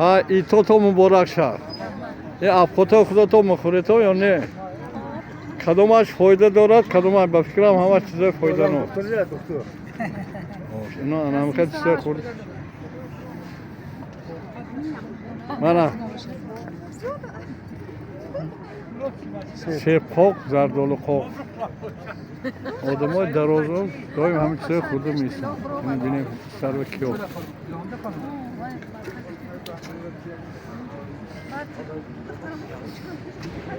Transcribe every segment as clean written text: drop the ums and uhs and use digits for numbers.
Ҳа, итото муборак шав. Э, абхото худото мехӯрето ё не? Кадомаш фоида дорад, кадомаш? Ба фикрам, ҳама чизои фоиданок. Ино анамка чизои хурд. Мана себқоқ, зардолуқоқ. Одамои дарозум доим ҳамин чизои хурда меистанд. Бинем, сарва киё.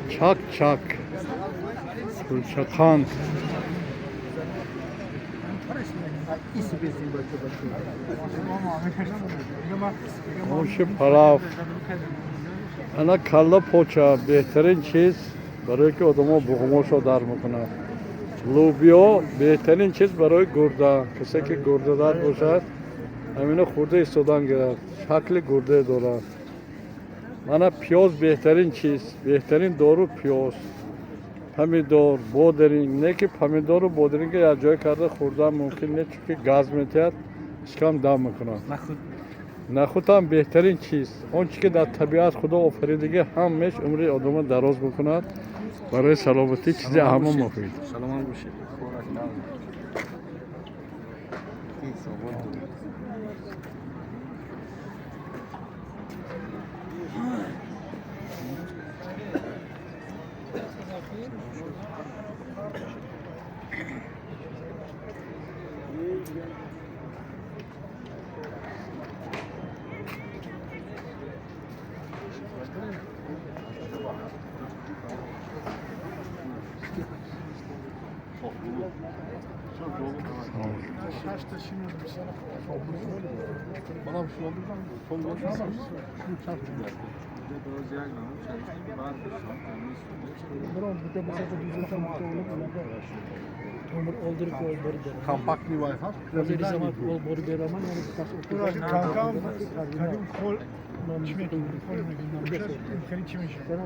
Чак чак, кулчақанд. Оши палав. Ана калла поча, беҳтарин чиз, барое ки одамо буғумошо дар мекунад. Лӯбиё беҳтарин чиз барои гурда. Касе ки гурдадард бошад, ҳамино хӯрда истодан гирад, шакли гурдае дорад. Мана пиёз, беҳтарин чиз, беҳтарин дору пиёз, помидор, бодиринг. Не ки помидору бодиринга якҷоя карда хӯрдан мумкин не, чунки газ метиҳад, шикам дам мекунад. Нахӯдам беҳтарин чиз. Он чи ки дар табиат Худо офаридагӣ, ҳамеш умри одамро дароз мекунад, барои саломатӣ чизи аҳама муфид. Саломат бошед. Компактный вай ҳаст. Kankam, kankam, хол чӣ мекунӣ? Хол мекунӣ. Хеле чӣ мешавад?